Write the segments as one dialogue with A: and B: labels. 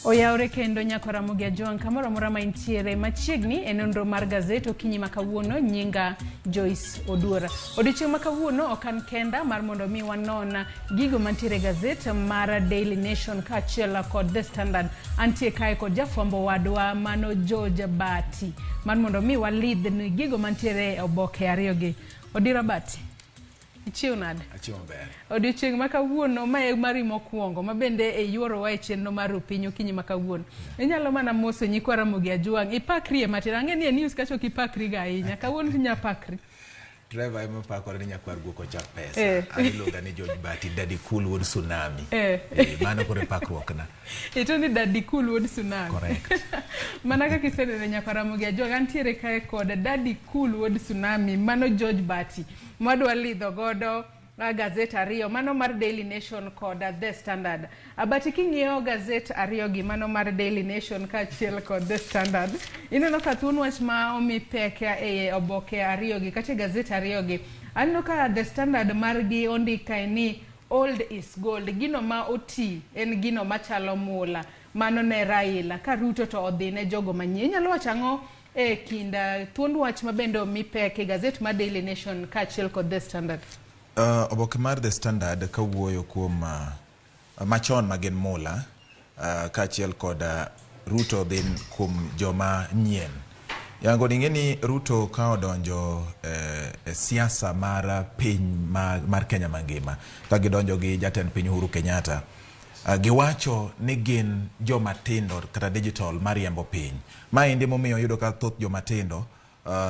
A: Oyawre kendo nyako Ramogi Ajwang' kamoro amora ma intiere machiegni e nonro mar gazet okinyi ma kawuono nyinga Joyce Oduor. Odiochieng' ma kawuono ok an kenda mar mondo mi wanon gigo mantiere e gazet mar Daily Nation kaachiel kod The Standard. Antie kae kod jafwambo wadwa mano George Bati mar mondo mi walidh ni gigo mantiere e oboke ariyogi. Odira Bati. Ichiew nade?
B: Achiew maber.
A: Odiochieng' ma kawuono ma e mari mokwongo ma bende eyuorowa e chenro mar Rupiny okinyi ma kawuono. Inyalo mana moso nyikwa Ramogi Ajwang', ipakrie matin. Ang'e ni e news kacha ok ipakri ga ahinya. Kawuono to inya pakri.
B: Trevor ema pakore ni nyakwar guok ochak pesa.
A: Eh.
B: An iluonga ni George Bati, Daddy Cool wuod Tsunami.
A: Eh.
B: Eh, mano koro e pakruokna.
A: Ito ni Daddy Cool wuod Tsunami.
B: Correct.
A: Mana kaka iseneno nyakwar Ramogi Ajwang', antiere kae kod Daddy Cool wuod Tsunami, mano George Bati. Mwadwa lidho godo gazet ariyo, mano mar Daily Nation kod The Standard. Abati king'iyo gazet ariyo gi, mano mar Daily Nation kaachiel kod The Standard, ineno ka thuon wach ma omi pek e oboke ariyo gi kata e gazet ariyo gi. Aneno ka The Standard margi ondik kae ni old is gold, gino ma oti en gino machalo mula. Mano ne Raila, ka Ruto to odhi ne jogo manyien. Inyalo wacho ang'o e kind thuond wach ma bende omi pek e gazet mar Daily Nation kaachiel kod The Standard?
B: Oboke mar The Standard kawuoyo kuom machon ma gin mula kaachiel kod Ruto dhi kuom joma nyien. Yango ni ing'e ni Ruto ka odonjo e siasa mar piny mar Kenya mangima ka gidonjo gi jatend piny Uhuru Kenyatta, giwacho ni gin joma tindo kata digital mariembo piny. Maendi momiyo iyudo ka thoth joma tindo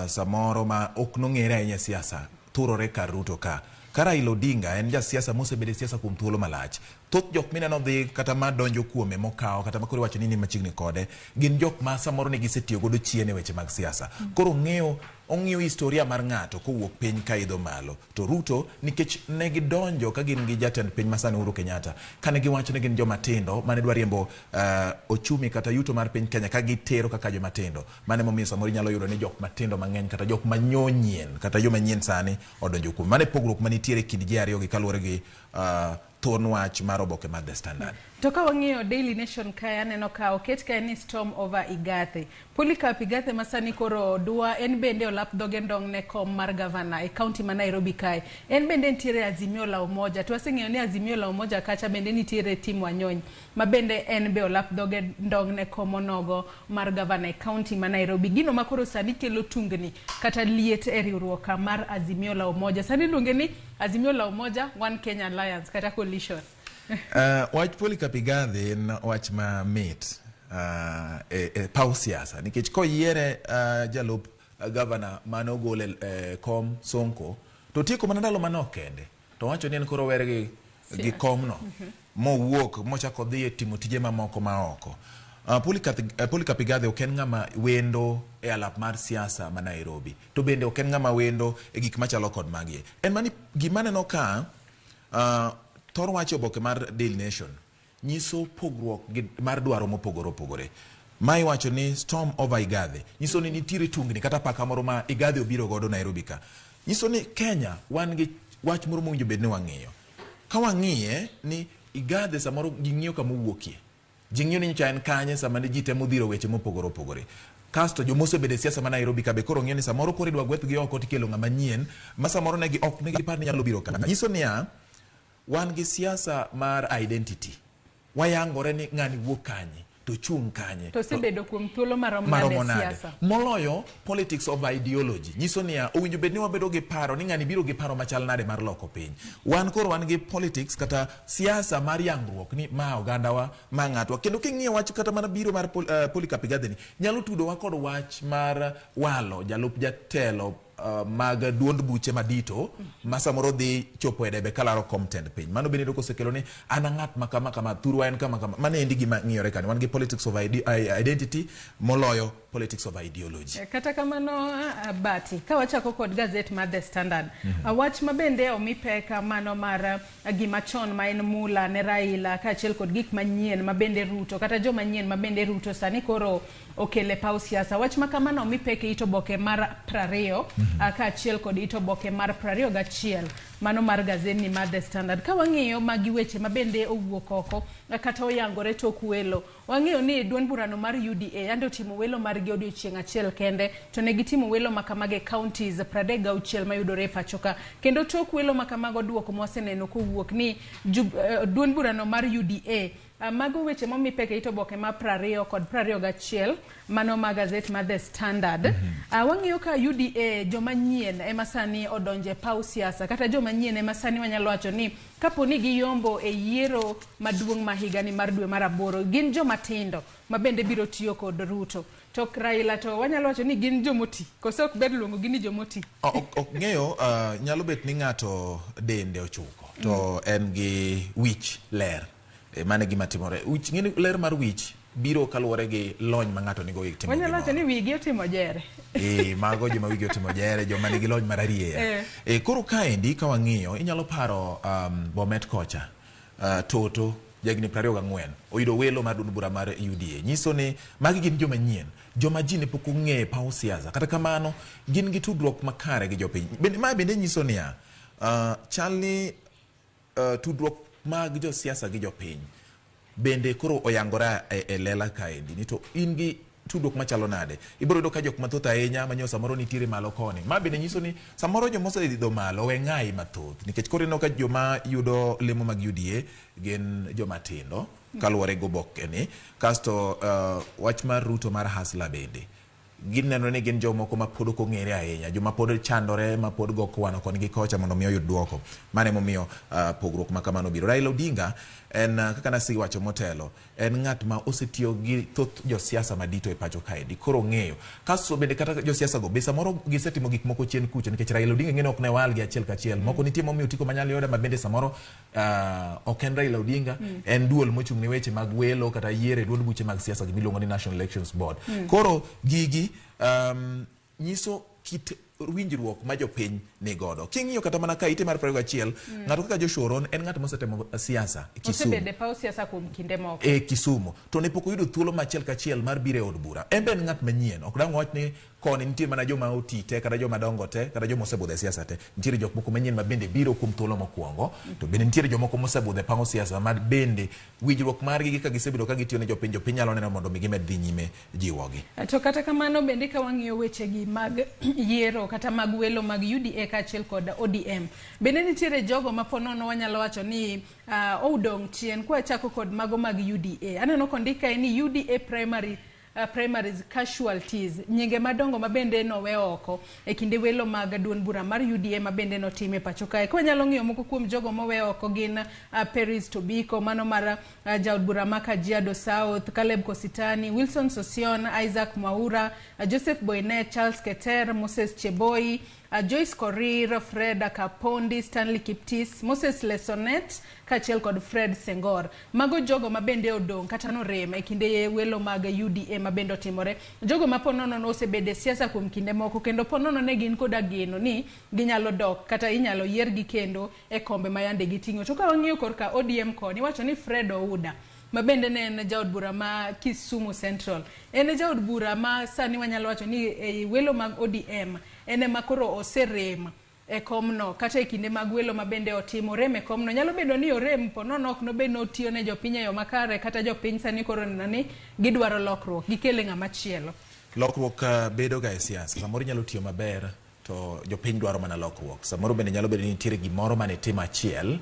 B: samoro ma ok nong'ere ahinya e siasa turore kar Ruto ka. Ka Raila Odinga en jasiasa mosebedo e siasa kuom thuolo malach. Thoth jok mineno dhi kata madonjo kuome mokawo kata makoro iwacho ni ni machiegni kode gin jok ma samoro ne gisetiyo godo chien e weche mag siasa. Koro ong'eyo ong'iyo historia mar ng'ato kowuok piny kaidho malo. To Ruto nikech ne gidonjo ka gin gi jatend piny masani Uhuru Kenyatta kane giwacho ni gin joma tindo mane dwa riembo ochumi kata yuto mar piny Kenya ka gitero kaka joma tindo. Mano emomiyo samoro inyalo yudo ni jok matindo mang'eny kata jok manyonyien kata joma nyien sani odonjo kuome. Mano e pogruok manitiere e kind ji ariyo gi kaluwore gi thuon wach mar oboke mar The Standard.
A: To ka wang'iyo Daily Nation kae aneno ka oket kae ni storm over Igathe. Polycarp Igathe ma sani koro dwa en bende olap dhoge ndong' ne kom mar gavana e kaunti ma Nairobi kae. En bende nitiere Azimio la Umoja. To waseng'eyo ni Azimio la Umoja kacha bende nitiere Tim Wanyonyi ma bende en be olap dhoge ndong' ne kom onogo mar gavana e kaunti ma Nairobi. Gino ma koro sani kelo tungni kata liet e riwruok mar Azimio la Umoja. Sani iluonge ni Azimio la Umoja One Kenya Alliance kata coalition.
B: Wach Polycarp Igathe en wach mamit e paw siasa nikech koyiere jalup gavana mane ogol e kom Sonko to otieko mana ndalo manok kende to owacho ni en koro owere gi komno mowuok mochako odhi e timo tije mamoko ma oko. Polycarp Igathe ok en ng'ama wendo e alap mar siasa ma Nairobi to bende ok en ng'ama wendo e gik machalo kod magi. En mani gima aneno ka thor wach e oboke mar Daily Nation nyiso pogruok gi mar dwaro mopogore opogore. Ma iwacho ni storm over Igathe nyiso ni nitiere tungni kata apaka moro ma Igathe obiro godo Nairobi ka. Nyiso ni Kenya wan gi wach moro mowinjo bed ni wang'iyo. Ka wang'iye ni Igathe samoro ji ng'iyo kama owuokie. Ji ng'iyo ni nyocha en kanye sama ne ji temo dhiro weche mopogore opogore. Kasto joma osebedo e siasa ma Nairobi ka be koro ng'iyo ni samoro koro idwa gwethgi oko tikelo ng'ama nyien ma samoro ne gi ok ne gipar ni nyalo biro ka. Nyiso niya, wan gi siasa mar identity. Wayangore ni ng'ani wuok kanye to ochung' kanye.
A: To osebedo kuom thuolo marom nade
B: Maromo nade.
A: siasa?
B: Moloyo politics of ideology. Nyiso niya, owinjo bed ni wabedo gi paro ni ng'ani biro gi paro machal nade mar loko piny. Wan koro wan gi politics kata siasa mar yangruok ni ma ogandawa, ma ng'atwa. Kendo king'iyo wach kata mana biro mar Polycarp Igathe ni, nyalo tudowa kod wach mar walo jalup jatelo mag duond buche madito ma samoro dhi chopo e debe kalaro kom tend piny. Mano bende iyudo kosekelo ni an a ng'at ma kama kama, thurwa en kama kama. Mano endi gima ng'iyore kanyo. Wan gi politics of identity moloyo politics of ideology.
A: Kata kamano Bati, ka wachako kod gazet mar The Standard, wach ma bende omi pek mano mar gima chon ma en mula ne Raila kaachiel kod gik manyien ma bende Ruto kata joma nyien ma bende Ruto sani koro okele paw siasa. Wach ma kamano omi pek e it oboke mar 20. Kaachiel kod it oboke mar 21 mano mar gazetni mar The Standard. Ka wang'iyo magi weche ma bende owuok oko kata oyangore tok welo, wang'eyo ni duond burano mar UDA yande otimo welo margi odiochieng' achiel kende, to ne gitimo welo makamago e counties 36 mayudore e pacho ka. Kendo tok welo makamago duoko mwaseneno kowuok ni duond burano mar UDA, mago weche momi pek e it oboke mar 20 kod 21 mano mar gazet mar The Standard. Wang'iyo ka UDA joma nyien ema sani odonje paw siasa, kata joma nyien ema sani wanyalo wacho ni kapo ni giyombo e yiero maduong' ma higani mar dwe mar aboro, gin joma tindo ma bende biro tiyo kod Ruto. To Raila to wanyalo wacho ni gin jomoti, koso ok ber luongo gi ni jomoti?
B: Ok ng'eyo, nyalo bet ni ng'ato dende ochuko to en gi wich ler. Mano e gima timore. Wich, ng'eni ler mar wich biro kaluwore gi lony ma ng'ato nigo e timo
A: Wanyalo wacho
B: gimoro.
A: ni wigi otimo jere.
B: Mago joma wigi otimo jere, joma nigi lony mararieya. Koro kaendi ka wang'iyo, inyalo paro Bomet kocha, Toto, jahigni 24, oyudo welo mar duond bura mar UDA. Nyiso ni magi gin joma nyien, joma ji ne pok ong'eyo e paw siasa. Kata kamano, gin gi tudruok makare gi jopiny. Bende, ma bende nyiso niya, chal ni tudruok mag josiasa gi jopiny bende koro oyangore e lela kaendi ni to in gi tudruok machalo nade. Ibiro yudo ka jok mathoth ahinya manyo samoro nitiere malo koni. Ma bende nyiso ni samoro joma oseidho malo we ng'ayi mathoth, nikech koro ineno ka joma yudo lemo mag UDA gin joma tindo kaluwore gi oboke ni. Kasto wach mar Ruto mar Hustler bende gineno ni gin jomoko ma pod ok ong'ere ahinya, joma pod chandore, ma pod go kwano koni gi kocha mondo mi oyud duoko. Mano emomiyo pogruok ma kamano obiro. Raila Odinga en, kaka nasewacho motelo, en ng'at ma osetiyo gi thoth josiasa madito e pacho kaendi, koro ong'eyo. Kasto bende kata josiasa go be samoro gisetimo gik moko chien kucho, nikech Raila Odinga ng'eni ok ne wal gi achiel kachiel. Moko nitie momiyo otiko manyalo yudo ma bende samoro ok en Raila Odinga, en duol mochung' ne weche mag welo kata yiero e duond buche mag siasa gimiluongo ni National Elections Board. Koro gigi nyiso kit winjruok ma jopiny ni godo. King'iyo kata mana ka ite mar 21, ng'ato kaka Joshua Oron en ng'at mosetemo siasa e Kisumu.
A: Osebedo e paw siasa kuom kinde moko.
B: E Kisumu. To ne pok oyudo thuolo ma achiel kachiel mar biro e od bura. En be en ng'at manyien. Ok dang' wach ni koni nitie mana joma oti te, kata joma dongo te, kata joma osebudho e siasa te. Nitiere jok moko manyien ma bende biro kuom thuolo mokwongo. To bende nitiere jomoko mosebudho e paw siasa ma bende winjruok margi gi ka gisebedo ka gitiyo ne jopiny, jopiny nyalo neno mondo mi gimed dhi nyime jiwogi.
A: To kata kamano bende ka wang'iyo wechegi mag yiero kata mag welo mag UDA kaachiel kod ODM, bende nitiere jogo ma po nono wanyalo wacho ni odong' chien. Kwachako kod mago mag UDA, aneno kondik kae ni UDA primaries casualties, nyinge madongo ma bende nowe oko e kinde welo mag duond bura mar UDA ma bende notime pacho kae. Ka wanyalo ng'iyo moko kuom jogo mowe oko gin Peris Tobiko, mano mar jaod bura ma Kajiado South, Caleb Kositany, Wilson Sosion, Isaac Mwaura, Joseph Boynet, Charles Keter, Moses Cheboi, Joyce Korir, Fred Kapondi, Stanley Kiptis, Moses Lesonet kaachiel kod Fred Sengor. Mago jogo ma bende odong' kata norem e kinde welo mag UDA ma bende otimore. Jogo ma po nono nosebedo e siasa kuom kinde moko kendo po nono ne gin koda geno ni ginyalo dok kata inyalo yiergi kendo e kombe ma yande giting'o. To ka wang'iyo korka ODM koni, iwacho ni Fred Ouda ma bende ne en jaod bura ma Kisumu Central. En jaod bura ma sani wanyalo wacho ni e welo mag ODM en ema koro oserem e komno, kata e kinde mag welo ma bende otimo rem e komno. Nyalo bedo ni orem po nono ok nobed notiyo ne jopiny e yo makare, kata jopiny sani koro neno ni gidwaro lokruok, gikele ng'ama chielo.
B: Lokruok bedo ga e siasa. Samoro inyalo tiyo maber to jopiny dwaro mana lokruok. Samoro bende nyalo bedo ni nitiere gimoro mane timo achiel.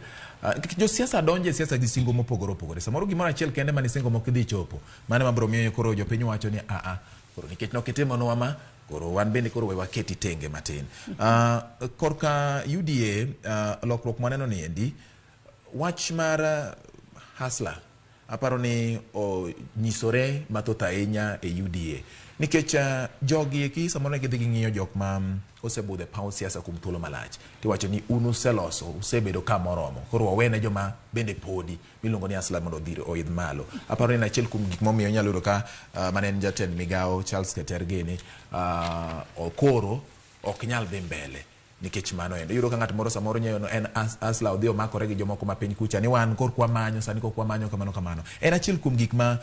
B: Josiasa donjo e siasa gi singo mopogore opogore. Samoro gimoro achiel kende mane singo mok idhi chopo. Mano ema biro miyo koro jopiny wacho ni a a, koro nikech nok itimonwa ma, koro wan bende koro we waketi tenge matin. Korka UDA, lokruok mwaneno ni endi, wach mar Hustler aparo ni onyisore mathoth ahinya e UDA. Nikech jogi eki samoro ne gidhi ging'iyo jok ma osebudho e paw siasa kuom thuolo malach. Tiwacho ni un useloso, usebedo ka moromo. Koro wawene joma bende podi miluongo ni Hustler mondo odhi oidh malo. Aparo ni en achiel kuom gik momiyo inyalo yudo ka mane en jatend migawo Charles Keter gini, koro ok nyal dhi mbele. Nikech mano endo. Iyudo ka ng'at moro samoro nyeyo no en Hustler odhi omakore gi jomoko ma piny kucha ni wan kor kwa manyo, sani kok wamanyo kamano kamano. En achiel kuom gik ma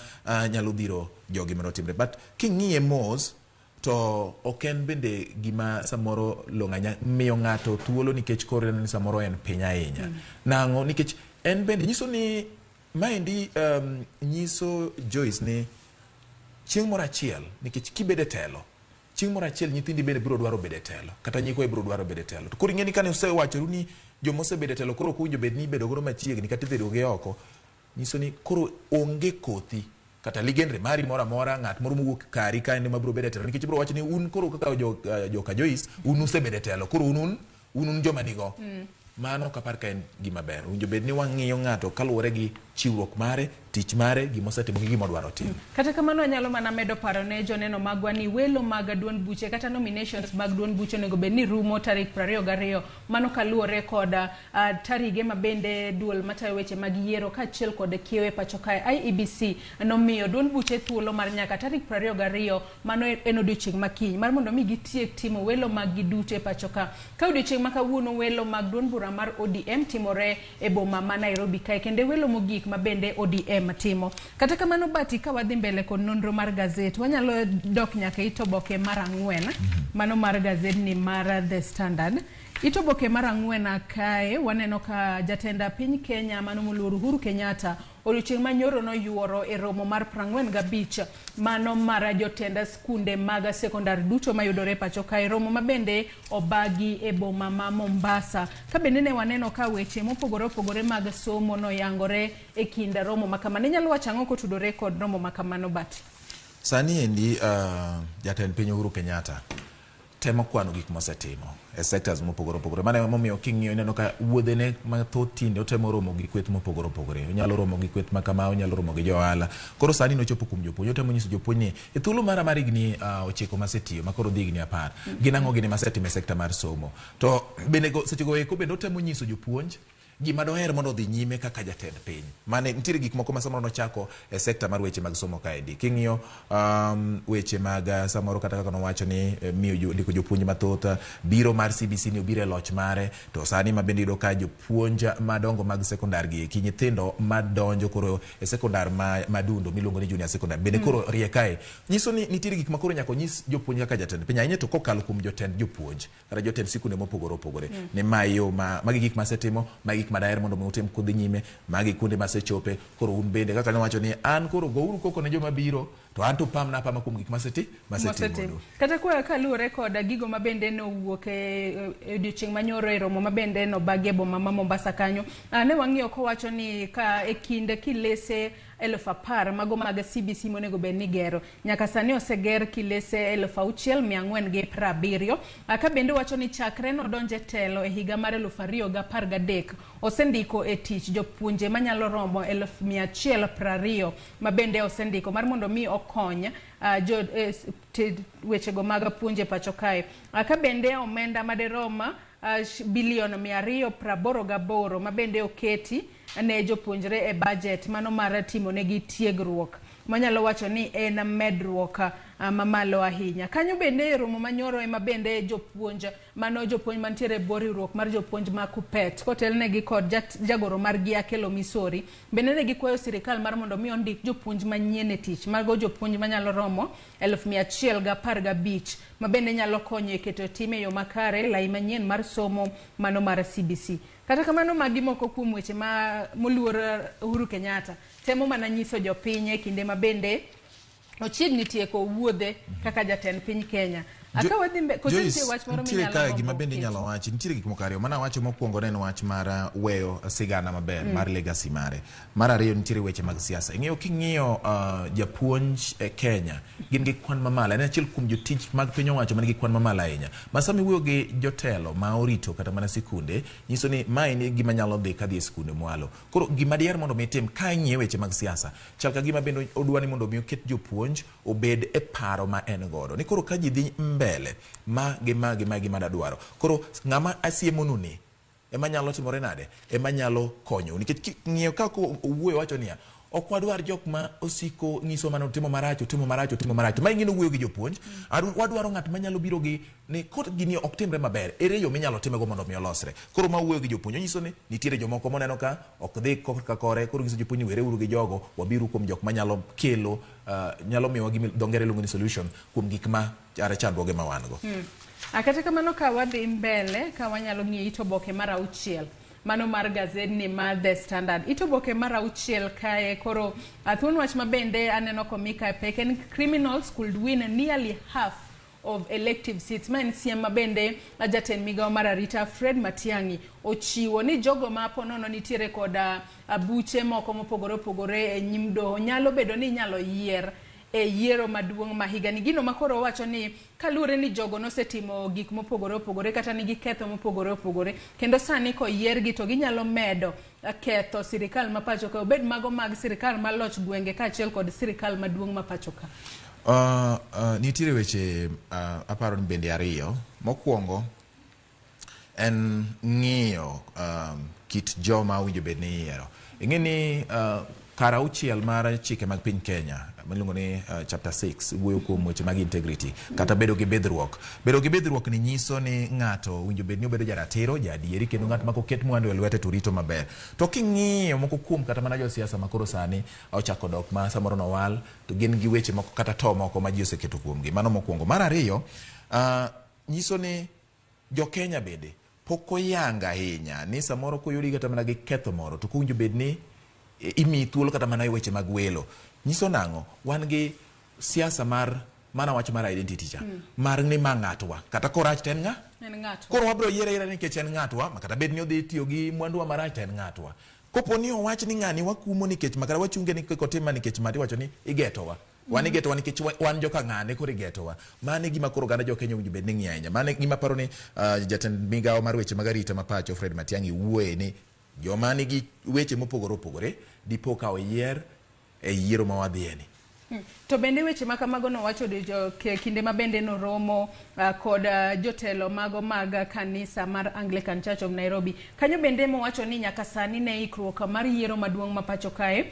B: nyalo dhiro jogi mondo otimre. But king'iye mos, To ok en bende gima samoro long'o ahinya miyo ng'ato thuolo nikech koro ineno ni samoro en piny ahinya. Nang'o? Nikech en bende nyiso ni maendi nyiso Joyce ni chieng' moro achiel nikech kibedo e telo chieng' moro achiel nyithindi bende biro dwaro bedo e telo kata nyikwayi biro dwaro bedo e telo. To koro ing'e ni kane usewachoru ni joma osebedo e telo koro ok owinjo bed ni ibedo godo machiegni kata idhi gi oko nyiso ni koro onge kothi kata ligenre mari moro amora ng'at moro mowuok kari ka en ema biro bedo e telo nikech ibiro wacho ni un koro kaka joka Joyce un usebedo e telo koro un joma nigo. Mano ok apar ka en gima ber. Owinjo bed ni wang'iyo ng'ato kaluwore gi chiwruok mare, tich mare, gima osetimo gi gima odwaro timo.
A: Kata kamano anyalo mana medo paro ne joneno magwa ni welo mag duond buche kata nominations mag duond buche onego bed ni rumo tarik 22 mano kaluwore kod tarige ma bende duol matayo weche mag yiero kaachiel kod kiewo e pacho kae IEBC nomiyo duond buche thuolo mar nyaka tarik 22 mano en odiochieng' makiny mar mondo mi gitiek timo welo mag gi duto e pacho ka. Ka odiochieng' ma kawuono welo mag duond bura mar ODM timore e boma ma Nairobi kae kendo welo mogik ma bende ODM timo. Kata kamano Bati ka wadhi mbele kod nonro mar gazet wanyalo dok nyaka it oboke mar 4 mano mar gazetni mar The Standard. It oboke mar 4 kae waneno ka jatend piny Kenya mano moluor Uhuru Kenyatta odiochieng' manyoro noyuoro e romo mar 45 mano mar jotend skunde mag sekondar duto mayudore e pacho kae, romo ma bende obagi e boma ma Mombasa. Ka bende ne waneno ka weche mopogore opogore mag somo noyangore e kind romo ma kamano. Inyalo wacho ang'o kotudore kod romo ma kamano Bati?
B: Sani endi jatend piny Uhuru Kenyatta temo kwano gik mosetimo e sectors mopogore opogore. Mano emomiyo king'iyo ineno ka wuodhene mathoth tinde otemo romo gi kweth mopogore opogore. Onyalo romo gi kweth makama, onyalo romo gi jo ohala. Koro sani nochopo kuom jopuonj, otemo nyiso jopuonj ni e thuolo mara mar higni 9 masetiyo, ma koro dhi higni 10, gin ang'o gini masetimo e sekta mar somo. To bende sechego eko bende otemo nyiso jopuonj gima doher mondo odhi nyime kaka jatend piny. Mane nitiere gik moko ma samoro nochako e sekta mar weche mag somo kaendi. King'iyo weche mag samoro kata kaka nowacho ni miyo ndiko jopuonj mathoth, biro mar CBC ni obiro e loch mare, to sani ma bende iyudo ka jopuonj madongo mag sekondar gi eki, nyithindo madonjo koro e sekondar madundo miluongo ni junior secondary bende koro rie kae. Nyiso ni nitiere gik ma koro nyaka onyis jopuonj kaka jatend piny, ahinya to kokalo kuom jotend jopuonj kata jotend sikunde mopogore opogore. Ni ma yo ma magi gik masetimo, magi gik madaher mondo mi utim kudhi nyime, magi kuonde masechope, koro un bende kaka nowacho ni an koro gouru koko ne joma biro, to an to pamna apama kuom gik masetimo.
A: Kata kwa kaluwore kod gigo ma bende nowuok e odiochieng' manyoro e romo ma bende nobagi e boma ma Mombasa kanyo, ne wang'iyo kowacho ni ka e kinde kilese 10,000 mago mag CBC monego bed ni gero, nyaka sani oseger kilese 6,470. Ka bende wacho ni chakre nodonje telo e higa mar 2013 osendiko e tich jopuonje manyalo romo 120,000 ma bende osendiko mar mondo mi okony wechego mag puonje pacho kae. Ka bende omenda maderom bilion 288 ma bende oketi ne jopuonjre e budget mano mar timo negi tiegruok manyalo wacho ni en medruok mamalo ahinya. Kanyo bende e romo manyoro ema bende jopuonj mano jopuonj mantiere e bwo riwruok mar jopuonj ma KUPPET kotelnegi kod jagoro margi Akelo Misori bende ne gikwayo sirikal mar mondo mi ondik jopuonj manyien e tich, mago jopuonj manyalo romo 115,000 ma bende nyalo konyo e keto tim e yo makare lai manyien mar somo mano mar CBC. Kata kamano magi moko kuom weche ma moluor Uhuru Kenyatta temo mana nyiso jopiny e kinde ma bende ochiegni tieko wuodhe kaka jatend piny Kenya. Aka wadhi mbele, koso nitie wach moro
B: nitiere
A: minyalo
B: kae
A: gombo
B: gima bende
A: keto?
B: inyalo wachi, nitiere gik moko ariyo. Mana wacho mokwongo ne en wach mar weyo sigana maber mar legacy mare. Mar ariyo nitiere weche mag siasa. Ing'eyo king'iyo japuonj e Kenya gin gi kwan mamalo. En achiel kuom jotich mag piny owacho man gi kwan mamalo ahinya. Ma sama iwuoyo gi jotelo ma orito kata mana sikunde, nyiso ni mae ni gima nyalo dhi kadhi e sikunde mwalo. Koro gima diher mondo mi itim ka ing'iyo weche mag siasa, chal ka gima bende odwa ni mondo mi oket jopuonj obed e paro ma en godo. Ni koro ka ji dhi mbele, ma gi ma gi ma gi ma dadwaro. Koro ng'ama asiemonu ni ema nyalo timore nade? Ema nyalo konyou. Nikech king'iyo kaka owuoyo wacho niya, Ok wadwar jok ma osiko nyiso mana otimo marach, otimo marach, otimo marach. Ma ing'e wuoyo gi jopuonj. Wadwaro ng'at manyalo biro gi ni kot gini ok timre maber. Ere yo minyalo timego mondo mi olosre. Koro ma wuoyo gi jopuonj onyiso ni nitiere jomoko moneno ka ok dhi korka kore. Koro nyiso jopuonj ni were uru gi jogo, wabiru kuom jok manyalo kelo nyalo miyowa gima dho ngere luongo ni solution kuom gik ma are chandruoge ma wan go.
A: Kata kamano ka wadhi mbele ka wanyalo ng'iyo it oboke mar 6 mano mar gazedni mar The Standard. It oboke mar 6 kae koro thuon wach ma bende aneno komi kae pek en criminals could win nearly half of elective seats. Ma en siem ma bende jatend migawo mar arita Fred Matiang'i ochiwo ni jogo ma ponono nitiere koda buche moko mopogore opogore e nyim doho nyalo bedo ni inyalo yier e yiero maduong' ma higani. Gino ma koro owacho ni kaluwore ni jogo nosetimo gik mopogore opogore kata nigi ketho mopogore opogore kendo sani koyiergi to ginyalo medo ketho sirikal ma pacho ka, obed mago mag sirikal maloch gwenge kaachiel kod sirikal maduong' ma pacho ka.
B: Nitiere weche aparo ni bende ariyo. Mokwongo en ng'iyo kit joma owinjo bed ni iyiero. Ing'e ni kar 6 mar chike mag piny Kenya miluongo ni chapter 6 wuoyo kuom weche mag integrity kata bedo gi bidhruok. Bedo gi bidhruok ni nyiso ni ng'ato owinjo bed ni obedo jaratiro, jaadieri kendo ng'at ma koket mwandu e lwete to rito maber. To king'iyo moko kuom kata mana josiasa ma koro sani ochako dok ma samoro nowal to gin gi weche moko kata to moko ma ji oseketo kuomgi. Mano mokwongo. Mar ariyo, nyiso ni jo Kenya bende pok oyanga ahinya ni samoro koyudi kata mana gi ketho moro to kowinjo bed ni imiyi thuolo kata mana e weche mag welo. Nyiso nang'o? Wan gi siasa mar mana wach mar identity cha. Mar ni ma ng'atwa. Kata korach to en ng'a?
A: En ng'atwa.
B: Koro wabiro yiere ayiera nikech en ng'atwa, ma kata bed ni odhi tiyo gi mwanduwa marach to en ng'atwa. Kopo ni owach ni ng'ani wakumo nikech ma kata wachunge ni kik otim ma nikech ma tiwacho ni igetowa. Wan igetowa nikech wan joka ng'ane koro igetowa. Mano e gima koro oganda jo Kenya owinjo bed ni ng'iyo ahinya. Mano e gima aparo ni jatend migawo mar weche mag arita ma pacho Fred Matiang'i wuoye ni joma nigi weche mopogore opogore dipo ka oyier e yiero ma wadhiye ni.
A: To bende weche ma kamago nowacho kinde ma bende noromo kod jotelo mago mag kanisa mar Anglican Church of Nairobi. Kanyo bende mowacho ni nyaka sani ne ikruok mar yiero maduong' ma pacho kae,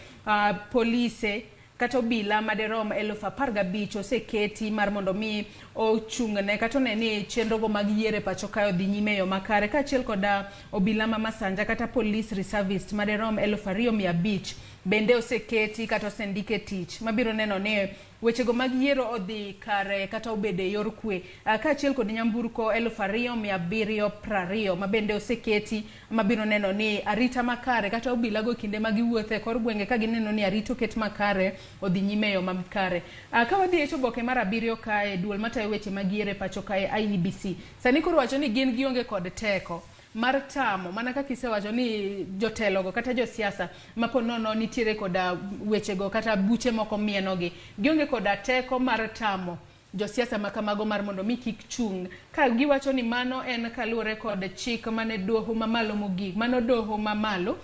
A: polise kata obila maderom 15,000 oseketi mar mondo mi ochung'ne kata one ni chenrogo mag yiero e pacho kae odhi nyime e yo makare, kaachiel kod obila ma Masanja kata police reservist maderom 2,500 bende oseketi kata osendike tich mabiro neno ni wechego mag yiero odhi kare kata obedo e yor kwe, kaachiel kod nyamburko 2,720 ma bende oseketi mabiro neno ni arita makare kata obilago kinde ma giwuotho e kor gwenge ka gineno ni arita oket makare odhi nyime e yo makare. Ka wadhi e oboke mar 7 kae, duol matayo weche mag yiero e pacho kae IEBC sani koro wacho ni gin gionge kod teko mar tamo mana kaka isewacho ni jotelogo kata josiasa ma po nono nitiere koda wechego kata buche moko mienogi, gionge koda teko mar tamo josiasa ma kamago mar mondo mi kik chung', ka giwacho ni mano en kaluwore kod chik mane doho mamalo mogik, mano doho mamalo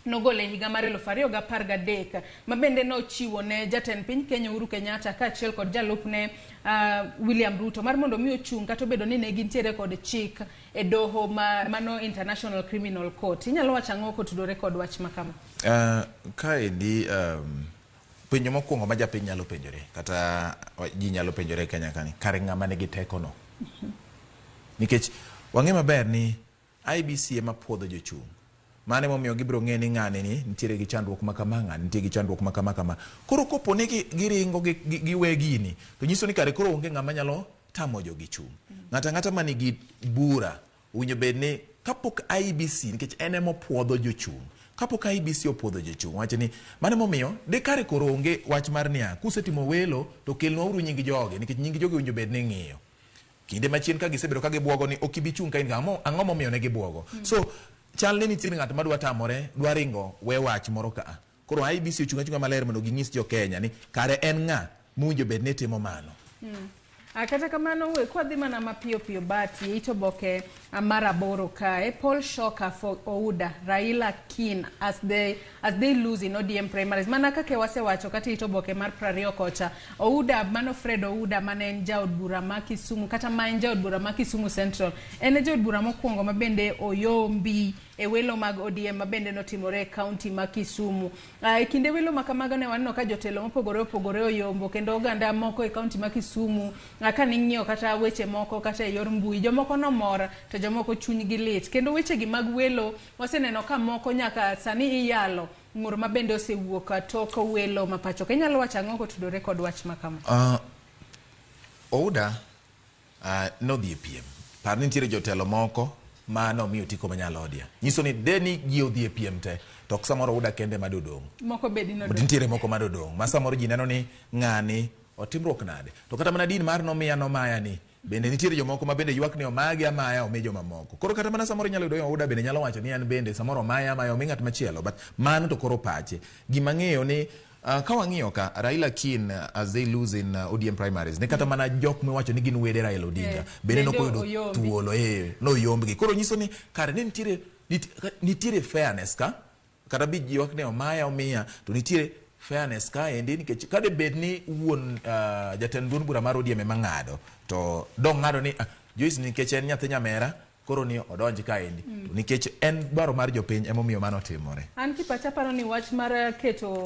A: nogolo e higa mar 2013 ma bende nochiwo ne jatend piny Kenya Uhuru Kenyatta kaachiel kod jalupne William Ruto mar mondo mi ochung' kata obedo ni ne gintiere kod chik e doho mano International Criminal Court. Inyalo wacho ang'o kotudore kod wach ma kama?
B: Kaendi penjo mokwongo ma japiny nyalo penjore kata ji nyalo penjore e Kenya kani, kare ng'ama nigi teko no? Nikech wang'e maber ni IEBC ema puodho jochung'. Mano emomiyo gibiro ng'e ni ng'ani ni nitiere gi chandruok ma kama, ng'ani nitie gi chandruok ma kama kama. Koro kopo ni giringo giwe gini, to nyiso ni kare koro onge ng'ama nyalo tamo jogi chung'. Ng'ato ang'ata manigi bura owinjo bed ni kapok IEBC, nikech en ema opuodho jochung', kapok IEBC opuodho jochung', wacho ni mano emomiyo de kare koro onge wach mar niya, kusetimo welo to kelnwa uru nying jogi, nikech nying jogi owinjo bed ni ing'iyo. Kinde machien ka gisebedo ka gibuogo ni ok ibi chung' ka in ga, ang'o momiyo ne gibuogo? So chal ni nitie ng'at madwa tamore, dwa ringo we wach moro ka. Koro IEBC ochung' achung'a maler mondo ginyis jo Kenya ni kare en ng'a mowinjo bed ni timo mano.
A: Kata kamano we kwadhi mana mapiyo piyo bati it oboke mar 8 kae, Paul Shoka for Ouda, Raila keen as they lose in ODM primaries. Mana kaka wasewacho kata it oboke mar 20 kocha, Ouda mano Fred Ouda mane en jaod bura ma Kisumu kata ma en jaod bura ma Kisumu Central, en e jaod bura mokwongo ma bende oyombi e welo mag ODM ma bende notimore e kaunti ma Kisumu. E kinde welo ma kamago ne waneno ka jotelo mopogore opogore oyombo kendo oganda moko e kaunti ma Kisumu ka ning'iyo kata weche moko kata e yor mbui jomoko nomor to jomoko chunygi lit. Kendo wechegi mag welo waseneno ka moko nyaka sani iyalo ng'ur ma bende osewuok tok welo ma pacho ka. Inyalo wacho ang'o kotudore kod wach ma kama?
B: Ouda nodhi e piem. Par ni nitiere jotelo moko ma nomiyo otiko manyalodia. Nyiso ni deni ji odhi e piem te, to ok samoro Ouda kende ema dodong'.
A: Moko be dino dong'.
B: Nitiere moko ma dodong'. Ma samoro ji neno ni ng'ani otimruok nade. To kata mana din mar nomiya nomaya ni, bende nitiere jomoko ma bende ywak ni omagi amaya omi jomamoko. Koro kata mana samoro inyalo yudo ni Ouda bende nyalo wacho ni an bende samoro omaya amaya omi ng'at machielo. But mano to koro pache. Gima ng'eyo ni ka wang'iyo ka Raila keen as they lose in ODM primaries ne kata mana jok miwacho ni gin wede Raila Odinga bende nokoyudo thuolo noyombgi. Koro nyiso ni kare ne nitiere fairness ka kata bi ywak ni omaya omiya to nitiere fairness ka endi nikech kade bed ni wuon jatend duond bura mar ODM ema ng'ado to dong ng'ado ni Joyce nikech en nyathi nyamera koro ni odonj ka endi. To nikech en dwaro mar jopiny emomiyo mano timore.
A: An kipacha paro ni wach mar keto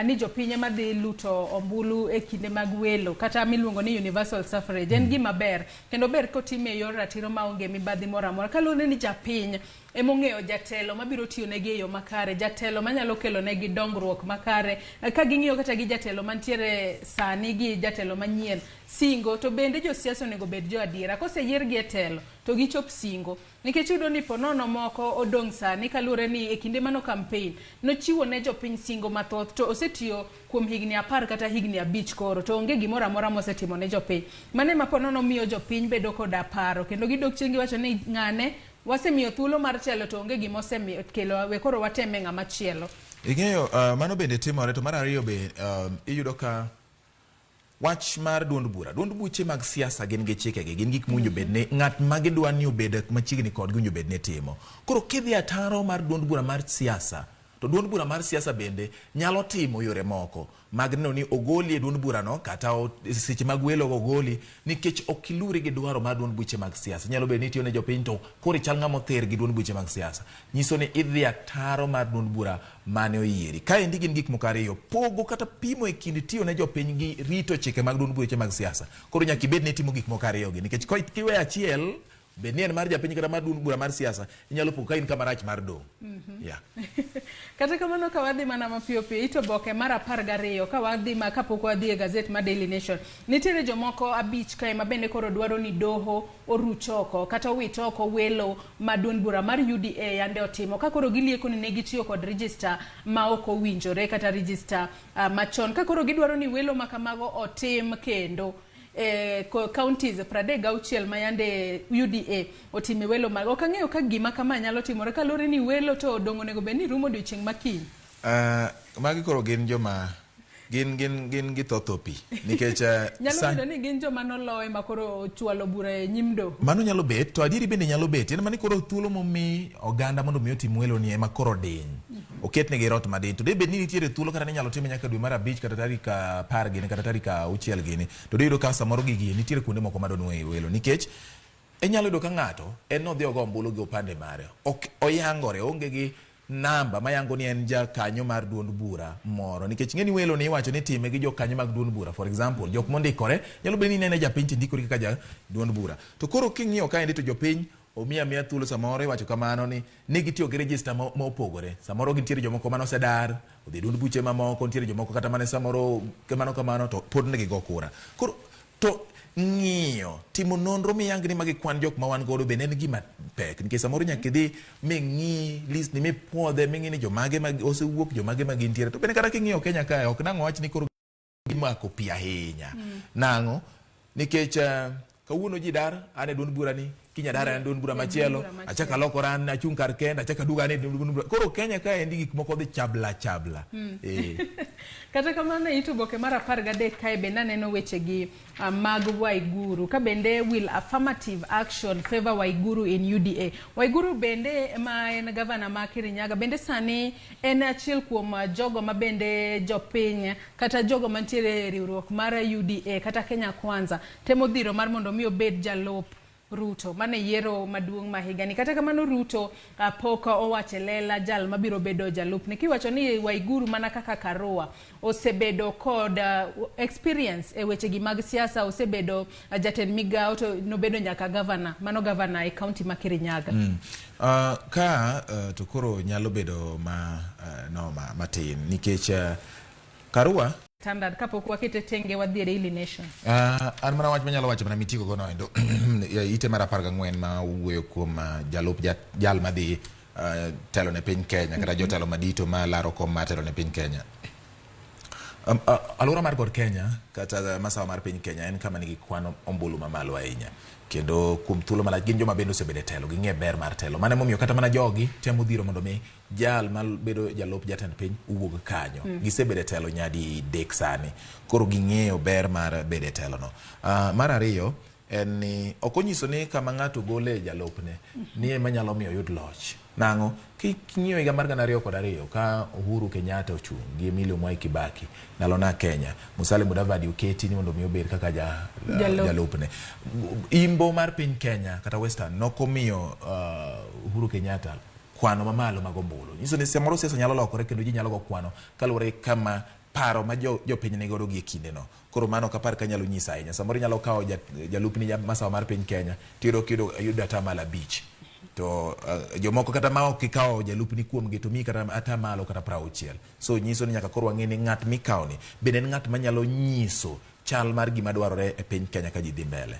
A: ni jopiny ema dhi luto ombulu e kinde mag welo kata miluongo ni universal suffrage en gima ber kendo ber kotime e yor ratiro maonge mibadhi moro amora kaluwore ni japiny emong'eyo jatelo mabiro tiyo negi e yo makare, jatelo manyalo kelo negi dongruok makare. Ka ging'iyo kata gi jatelo mantiere sani gi jatelo manyien singo to bende josiasa onego bed jo adiera. Koseyiergi e telo to gichop singo. Nikech iyudo ni ponono moko odong' sani kaluwore ni e kinde mano campaign nochiwo ne jopiny singo mathoth to osetiyo kuom higni 10 kata higni 5 koro to onge gimoro amora mosetimo ne jopiny. Mano ema ponono miyo jopiny bedo koda paro kendo gidok chien giwacho ni ng'ane wasemiyo thuolo mar telo to onge gima osemiyo kelo we koro wateme ng'ama chielo.
B: Ing'eyo mano bende timore to mar ariyo be iyudo ka wach mar duond bura. Duond buche mag siasa gin gi chikegi, gin gik mowinjo bed ni ng'at ma gidwa ni obed machiegni kodgi owinjo bed ni timo. Koro kidhi ataro mar duond bura mar siasa, to duond bura mar siasa bende nyalo timo yore moko mag neno ni ogoli e duond burano kata seche mag welo ogoli nikech ok iluri gi dwaro mar duond buche mag siasa. Nyalo bedo ni itiyo ne jopiny to koro ichal ng'ama other gi duond buche mag siasa. Nyiso ni idhi ataro mar duond bura mane oyieri. Kaendi gin gik moko ariyo, pogo kata pimo e kind tiyo ne jopiny gi rito chike mag duond buche mag siasa. Koro nyaka ibed ni itimo gik moko ariyo gi nikech kiweyo achiel bed ni en mar japiny kata mar duond bura mar siasa inyalo pogo ka in kama rach mar dong'. Yeah.
A: Kata kamano ka wadhi mana mapiyo piyo ito boke mar 12 ka wadhi ma kapok wadhi e gazet mar Daily Nation nitiere jomoko 5 kae ma bende koro dwaro ni doho oruch oko kata owit oko welo ma duond bura mar UDA yande otimo ka koro gilieko ni ne gitiyo kod register ma ok owinjore kata register machon ka koro gidwaro ni welo ma kamago otim kendo. Counties 36 ma yande UDA otime welo mag. Ok ang'eyo ka gima kama nyalo timore kaluwore ni welo to odong' onego bed ni rumo odiochieng' ma kiny.
B: Magi koro gin joma gin githotho pi nikech
A: nyalo bedo ni gin joma noloye ma koro ochwalo bura e nyim doho.
B: Mano nyalo bet to adieri bende nyalo bet en mani koro thuolo momi oganda mondo mi otim welo ni ema koro diny. Oketnegi rot madiny to debed ni nitiere thuolo kata ninyalo time nyaka dwe mar 5 kata tarik 10 gini kata tarik 6 gini to diyudo ka samoro gigi nitiere kuonde moko madonwo e welo nikech inyalo yudo ka ng'ato en nodhi ogo ombulu gi opande mare ok oyangore onge gi namba mayango ni en jakanyo mar duond bura moro nikech ng'eni welo ni iwacho ni time gi jokanyo mag duond bura. For example jok mondikore nyalo bedo ni inene japiny to indikori kaka ja duond bura to koro king'iyo kaendi to jopiny omiya amiya thuolo samoro iwacho kamano ni gitiyo gi register ma opogore. Samoro gintiere jomoko mane osedar odhi duond buche mamoko, nitiere jomoko kata mane samoro kamano kamano to pod ne gigo kura. Koro to ng'iyo timo nonro miyang ni magi kwan jok ma wan godo bende en gima pek nikech samoro nyaka idhi ming'i list ni mipuodhe ming'i ni jomage ma osewuok jomage ma gintiere. To bende kata king'iyo Kenya kae ok nang'o wach ni koro gimako pi ahinya. Nang'o? Nikech kawuono ji dar an e duond bura ni kinya dar an e duond bura machielo achako alokora an achung' kar kenda achako aduogo an e duond bura. Koro Kenya ka endi gik moko dhi chabla chabla.
A: Kata kamano e it oboke mar 13 kae bende aneno wechegi mag Waiguru ka bende will affirmative action favor Waiguru in UDA. Waiguru bende ma en gavana ma Kirinyaga bende sani en achiel kuom jogo ma bende jopiny kata jogo mantiere e riwruok mar UDA kata Kenya Kwanza temo dhiro mar mondo mi obed jalup Ruto. Mano e yiero maduong' ma higani. Kata kamano Ruto pok owacho e lela jal mabiro bedo jalupne. Kiwacho ni Waiguru mana kaka Karua osebedo kod experience e wechegi mag siasa, osebedo jatend migao to nobedo nyaka gavana, mano gavana e kaunti ma Kirinyaga.
B: Ka to koro nyalo bedo ma noma matin nikech Karua
A: Standard kapok wakete tenge wadhi e Daily Nation.
B: An mana wach manyalo wacho mana mitieko gono endo ite mar 14 ma wuoyo kuom jalup jal madhi telo ne piny Kenya kata jotelo madito ma laro kom mar telo ne piny Kenya. Alwora mar God Kenya kata masawa mar piny Kenya en kama nigi kwan ombulu mamalo ahinya kendo kuom thuolo malach gin joma bende osebedo e telo ging'e ber mar telo. Mano emomiyo kata mana jogi temo dhiro mondo mi jal mabedo jalup jatend piny owuog kanyo. Gisebedo e telo nyadi dek sani koro ging'eyo ber mar bedo e telo no. Mar ariyo en ni ok onyiso ni kama ng'ato gole jalupne ni ema nyalo miyo oyud loch. Nang'o? King'iyo higa mar 2002 ka Uhuru Kenyatta ochung' gi Emilio Mwai Kibaki ndalo na Kenya, Musalia Mudavadi oketi ni mondo mi obed kaka jalupne. Imbo mar piny Kenya kata Western nokomiyo Uhuru Kenyatta kwano mamalo mag ombulu. Nyiso ni samoro siasa nyalo lokore kendo ji nyalo go kwano kaluwore gi kama paro ma jopiny nigodo gi e kindeno. Koro mano ok apar ka nyalo nyiso ahinya. Samoro inyalo kawo jalupni masawa mar piny Kenya tiyudo kiyudo 5%. To jomoko kata ma ok ikawo jalupni kuomgi to miyi kata atamalo kata 60. So nyiso ni nyaka koro wang'e ni ng'at mikawo ni bende en ng'at manyalo nyiso chal mar gima dwarore e piny Kenya ka ji dhi mbele.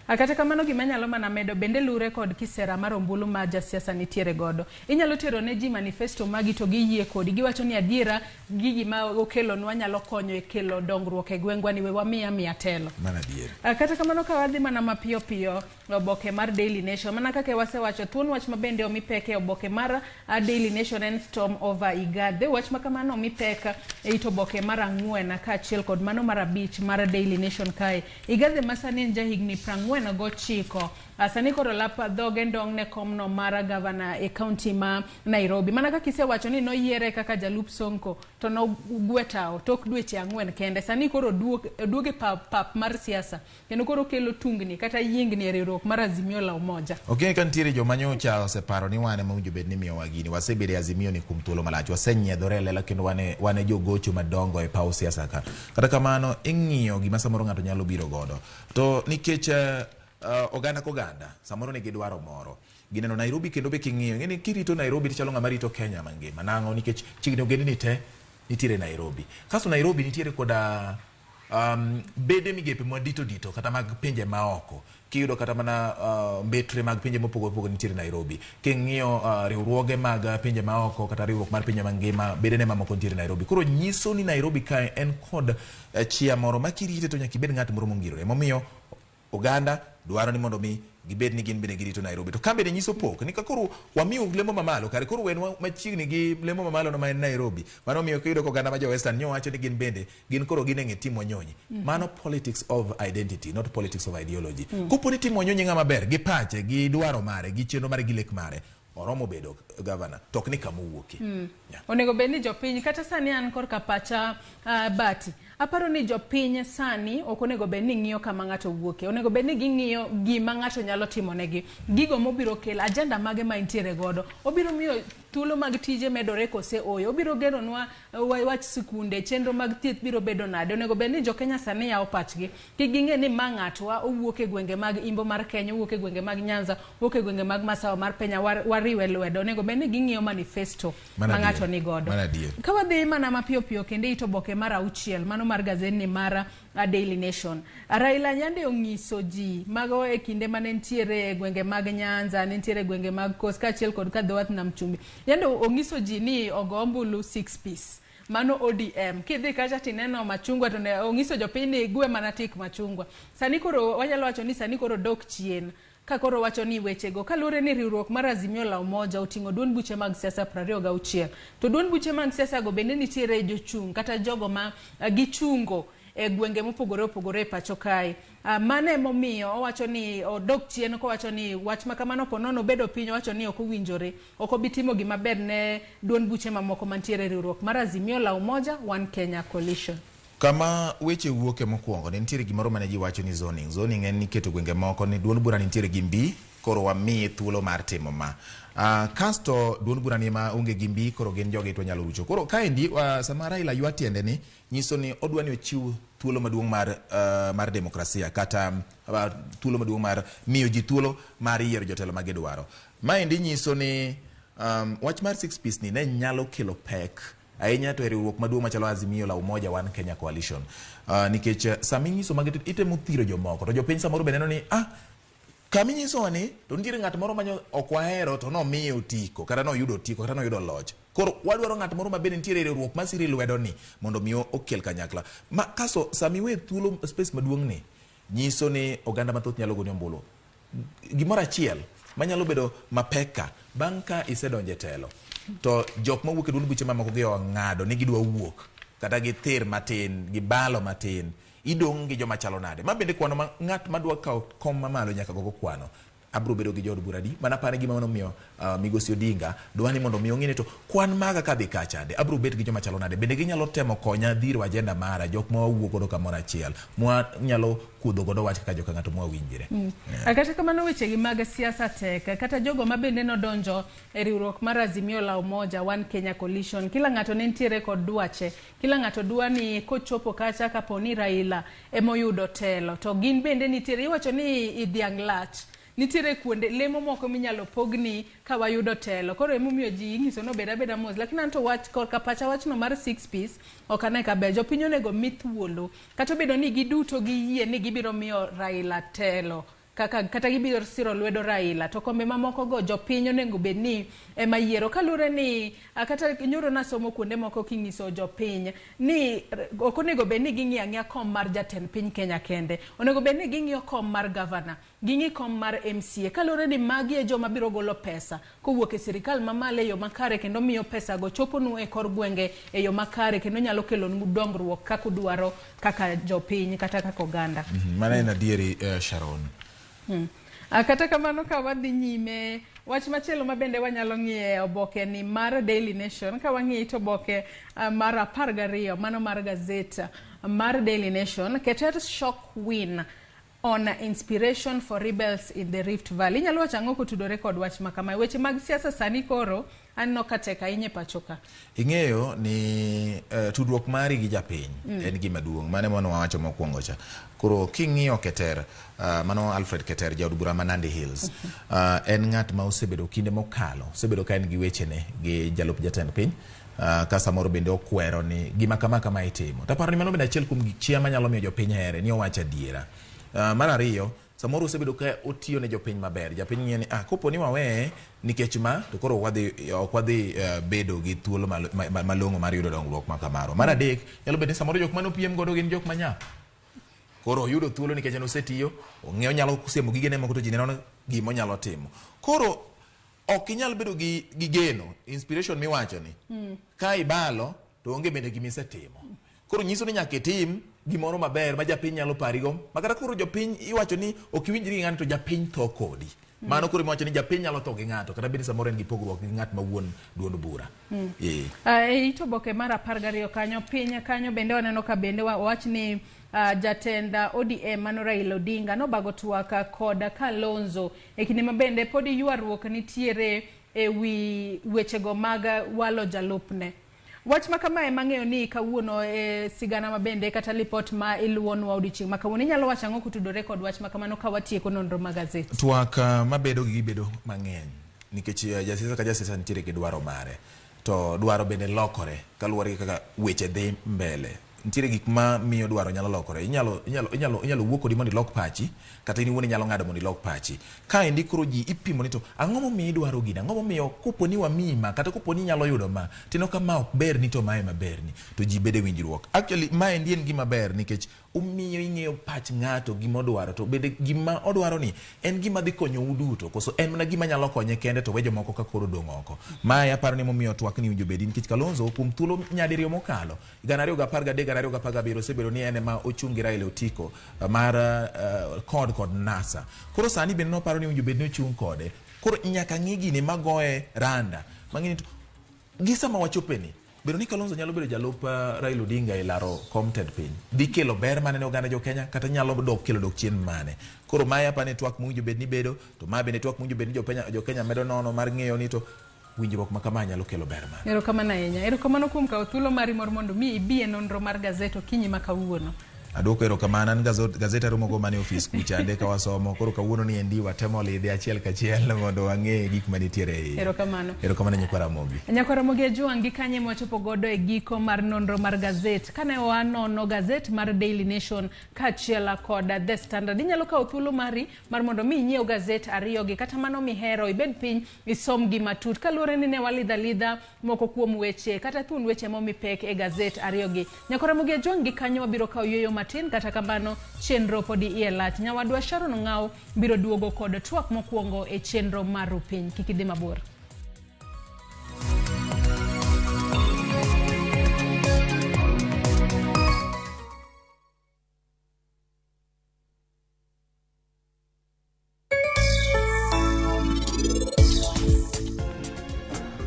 A: Kata kamano gima anyalo mana medo bende lure kod kisera mar ombulu ma jasiasa nitiere godo. Inyalo tero ne ji manifesto magi to giyie kodi. Giwacho ni adiera gigi ma okelonwa nyalo konyo e kelo dongruok e gwengwa ni we wamiya miya telo.
B: Mano adier.
A: Kata kamano ka wadhi mana mapiyo piyo oboke mar Daily Nation mana kaka wasewacho thuon wach ma bende omi pek e oboke mar Daily Nation en storm over Igathe. Wach ma kamano omi pek e it oboke mar 4 kaachiel kod mano mar 5 mar Daily Nation kae. Igathe ma sani en jahigni 49 sani koro lap dhoge ndong' ne komno mar gavana e kaunti ma Nairobi. Mana kaka isewacho ni noyiere kaka jalup Sonko to nogwe tao tok dweche 4 kende. Sani koro oduoge pap mar siasa kendo koro kelo tungni kata yiengni e riwruok mar Azimio la Umoja.
B: Ok ka nitiere joma nyocha oseparo ni wan ema owinjo bed ni imiyowa gini. Wasebedo e Azimio ni kuom thuolo malach. Wasenyiedhore e lela kendo wane jogocho madongo e paw siasa ka. Kata kamano ing'iyo gima samoro ng'ato nyalo biro godo. To nikech oganda koganda samoro nigi dwaro moro. Gineno Nairobi kendo be king'iyo ing'e ni kirito Nairobi tichalo ng'ama rito Kenya mangima. Nang'o? Nikech chiegni ogendni te nitiere Nairobi. Kasto Nairobi nitiere koda bede migepe madito dito kata mag pinje maoko. Kiyudo kata mana mbetre mag pinje mopogore opogore nitiere Nairobi. King'iyo riwruoge mag pinje maoko kata riwruok mar pinje mangima bedene mamoko nitiere Nairobi. Koro nyiso ni Nairobi kae en kod chia moro ma kirite to nyaka ibed ng'at moro mongirore. Emomiyo oganda dwaro ni mondo mi gibed ni gin bende girito Nairobi. To ka bende nyiso pok ni ka koro wamiyo lemo mamalo kare koro wenwa machiegni gi lemo mamalo no ma en Nairobi. Mano miyo kiyudo ka oganda ma jo Western nyowacho ni gin bende gin koro gin e ng'e Tim Wanyonyi. Mano politics of identity, not politics of ideology. Kopo ni Tim Wanyonyi ng'ama ber gi pache, gi dwaro mare, gi chenro mare, gi lek mare, oromo bedo gavana to ok ni kama owuokie. Yeah.
A: Onego bed ni jopiny kata sani an korka pacha Bati aparo ni jopiny sani ok onego bed ni ng'iyo kama ng'ato wuokie. Onego bed ni ging'iyo gima ng'ato nyalo timonegi, gigo mobiro kelo, agenda mage ma entiere godo. Obiro miyo thuolo mag tije medore kose oyo, obiro geronwa wach sikunde, chenro mag thieth biro bedo nade. Onego bed ni jokenya sani yawo pachgi, kik ging'e ni ma ng'atwa owuok e gwenge mag imbo mar Kenya, owuok e gwenge mag Nyanza, owuok e gwenge mag masawa mar Kenya, wariwe lwedo. Onego bed ni ging'iyo manifesto ma ng'ato ni godo. Ka wadhi mana mapiyo piyo kendo it oboke mar 6 mano mar gazetni mar Daily Nation. Raila yande onyiso ji mago e kinde mane nitiere e gwenge mag Nyanza, nentiere e gwenge mag Coast kaachiel kod Kadhowath Nam Chumbi. Yande onyiso ji ni ogo ombulu 6 piece. Mano ODM. Kidhi kacha tineno machungwa to ne onyiso jopiny ni gwe mana tik machungwa. Sani koro wanyalo wacho ni sani koro dok chien. Ka koro wacho ni wechego kaluwore ni riwruok mar Azimio la Umoja oting'o duond buche mag siasa 26 to duond buche mag siasa go bende nitiere jochung' kata jogo ma gichungo e gwenge mopogore opogore e pacho kae. Mano emomiyo owacho ni odok chien kowacho ni wach ma kamano ponono obedo piny owacho ni ok owinjore ok obi timo gima ber ne duond buche mamoko mantiere e riwruok mar Azimio la Umoja One Kenya Coalition.
B: Kama weche wuoke mokwongo, ne nitiere gimoro mane ji wacho ni zoning. Zoning en ni keto gwenge moko ni duond bura nitiere gi mbi, koro wamiye thuolo mar timo ma. Kasto duond bura ni ma onge gi mbi, koro gin jogi to nyalo rucho. Koro kaendi sama Raila ywa tiende ni, nyiso ni odwa ni ochiw thuolo maduong' mar demokrasia kata thuolo maduong' mar miyo ji thuolo mar yiero jotelo ma gidwaro. Maendi nyiso ni wach mar six piece ni ne nyalo kelo pek ahinya to e riwruok maduong' machalo Azimio la Umoja One Kenya Coalition. Nikech sama inyiso magi to itemo thiro jomoko to jopiny samoro be neno ni kama inyisowa ni to nitiere ng'at moro manyo ok wahero to nomiye otiko kata noyudo otiko kata noyudo loch. Koro wadwaro ng'at moro ma bende nitiere e riwruok masiro lwedo ni mondo mi okel kanyakla. Ma kaso sama iwe thuolo space maduong' ni nyiso ni oganda mathoth nyalo goni ombulu. Gimoro achiel manyalo bedo mapek ka bang' ka isedonjo e telo to jok mawuok e duond buche mamoko gi ong'ado ni gidwa wuok kata githir matin gibalo matin idong' gi joma chalo nade. Ma bende kwano ma ng'at madwa kawo kom mamalo nyaka gogo kwano. Abro bedo gi jood bura adi? Mana apare gima nomiyo Migosi Odinga dwa ni mondo mi ong'e ni to kwan maga kadhi kachande abro bet gi joma chalo nade. Bende ginyalo temo konya dhiro agenda mara jok ma wawuok godo kamoro achiel mwa nyalo kudho godo wach kaka joka ng'ato mwa winjre.
A: Kata kamano weche gi mag siasa tek kata jogo ma bende nodonjo e riwruok mar Azimio la Umoja One Kenya Coalition kila ng'ato ne nitiere kod dwache kila ng'ato dwa ni kochopo kacha kapo ni Raila emoyudo telo to gin bende nitiere iwacho ni idhiang' lach nitiere kuonde lemo moko minyalo pogni ka wayudo telo koro emomiyo ji inyiso ni obed abeda mos lakini anto wach korka pacha wachno mar six piece ok ane ka ber jopiny onego mi thuolo kata obedo ni giduto giyie ni gibiro miyo Raila telo kaka kata gibiro siro lwedo Raila to kombe mamoko go jopiny onego bed ni ema yiero kaluwore ni kata nyoro nasomo kuonde moko king'iso jopiny ni ok onego bed ni ging'iyo ang'iya kom mar jatend piny Kenya kende onego bed ni ging'iyo kom mar gavana ging'i kom mar MCA kaluwore ni magi e joma biro golo pesa kowuok e sirikal mamalo e yo makare kendo miyo pesa go choponu e kor gwenge e yo makare kendo nyalo kelonu dongruok kaka udwaro kaka jopiny kata kaka oganda.
B: Mano en adieri Sharon.
A: Kata kamano ka wadhi nyime wach machielo ma bende wanyalo ng'iyo e oboke ni mar Daily Nation ka wang'iyo to oboke mar 12 mano mar gazet mar Daily Nation Keter shock win on inspiration for rebels in the Rift Valley. Inyalo wacho ang'o kotudore kod wach ma kamae? Weche mag siasa sani koro aneno ka tek ahinya e pacho ka.
B: Ing'eyo ni tudruok mari gi japiny en gima duong'. Mano ema wawacho mokwongo cha. Koro king'iyo Keter, mano Alfred Keter, jaod bura ma Nandi Hills, en ng'at ma osebedo kinde mokalo, osebedo ka en gi wechene gi jalup jatend piny. Ka samoro bende okwero ni gima kama kama itimo. Taparo ni mano bende achiel kuom gik chia manyalo miyo jopiny here ni owacho adiera. Mar ariyo, samoro osebedo ka otiyo ne jopiny maber. Japiny ng'iyo ni kopo ni waweye nikech ma to koro wadhi ok wadhi bedo gi thuolo malong'o mar yudo dongruok ma kamaro. Mar adek, nyalo bedo ni samoro jok mane opiem godo gin jok manyap. Koro oyudo thuolo nikech en osetiyo, ong'eyo onyalo siemo gigene moko to ji neno gima onyalo timo. Koro ok inyal bedo gi geno, inspiration miwacho ni. Ka ibalo to onge bende gima isetimo. Koro nyiso ni nyaka itim gimoro maber ma japiny nyalo parigo. Ma kata koro jopiny iwacho ni ok iwinjri gi ng'ato to japiny tho kodi. Mano koro iwacho ni japiny nyalo tho gi ng'ato kata bed ni samoro en gi pogruok gi ng'at ma wuon duond bura.
A: E it oboke mar 12 kanyo piny kanyo bende waneno ka bende wach ni jatend ODM mano Raila Odinga nobago twak kod Kalonzo e kinde ma bende pod ywaruok nitiere e wi wechego mag walo jalupne. Wach ma kamae mang'eyo ni kawuono e sigana ma bende kata lipot ma iluwonwa odiochieng' ma kawuono inyalo wacho ang'o kotudore kod wach ma kamano ka watieko nonro mag gazet?
B: Twak mabedo gi gibedo mang'eny nikech jasiasa ka jasiasa nitiere gi dwaro mare to dwaro bende lokore kaluwore gi kaka weche dhi mbele. Nitiere gik ma miyo dwaro nyalo lokore. Inyalo wuo kodi mondo ilok pachi kata in iwuon inyalo ng'ado mondo ilok pachi. Kaendi koro ji ipimo ni to ang'o momiyo idwaro gini? Ang'o momiyo kopo ni wamiyi ma kata kopo ni inyalo yudo ma tineno ka ma ok berni to mae maberni to ji bedo e winjruok. Actually maendi en gima ber nikech omiyo ing'eyo pach ng'ato gima odwaro to bende gima odwaro ni en gima dhi konyou duto koso en mana gima nyalo konye kende to we jomoko ka koro odong' oko. Mae aparo ni momiyo twak ni owinjo bedi nikech Kalonzo kuom thuolo nyadiriyo mokalo 2013 2017 osebedo ni en ema ochung' gi Raila Otiko mar CORD kod NASA. Koro sani bende noparo ni owinjo bed ni ochung' kode. Koro nyaka ng'i gini magoye randa. Mang'e ni to gi sama wachope ni Bedo ni Kalonzo nyalo bedo jalup Raila Odinga e laro kom tend piny dhi kelo ber mane ne oganda jo Kenya, kata nyalo dok kelo dok chien mane? Koro mae apani twak mowinjo bed ni bedo, to ma bende twak mowinjo bed ni jo Kenya medo nono mar ng'eyo ni to winjruok ma kama nyalo kelo ber mane.
A: Erokamano ahinya. Erokamano kuom kawo thuolo mari mor mondo mi ibi e nonro mar gazet okinyi ma kawuono.
B: Aduoko erokamano. An gazet aromo go mana e ofis kucha ande ka wasomo. Koro kawuono ni endi watemo lidhe achiel kachiel mondo wang'e gik manitiere e iye.
A: Erokamano.
B: Erokamano nyikwa Ramogi.
A: Nyakwa Ramogi Ajwang', gi kanye mwachopo godo e giko mar nonro mar gazet. Kane wanono gazet mar Daily Nation kaachiel kod The Standard, inyalo kawo thuolo mari mar mondo mi inyiew gazet ariyogi, kata mano mihero, ibed piny isom gi matut. Kaluwore ni ne walidha lidha moko kuom weche kata thuond weche momi pek e gazet ariyogi. Nyakwa Ramogi Ajwang', gi kanyo wabiro kawo yueyo matin, kata kamano chenro podi iye lach. Nyawadwa Sharon Ng'au biro duogo kod twak mokwongo e chenro mar Rupiny. Kik idhi mabor.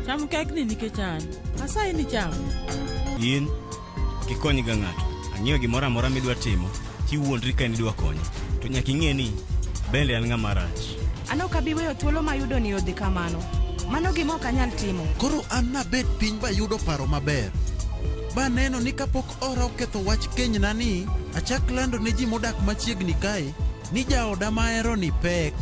C: Cham kek ni nikech an. Asayi ni cham.
D: In kikony ga ng'ato, ang'eyo gimoro amora midwa timo, tiwuondri ka in idwa konye. To nyaka ing'e ni bende an ng'ama rach.
E: An ok abi weyo thuolo mayudo ni odhi kamano. Mano gima ok anyal timo.
F: Koro an nabet piny bayudo paro maber. Baneno ni kapok ora oketho wach kenyna ni, achak lando ne ji modak machiegni kae, ni jaoda mahero ni pek.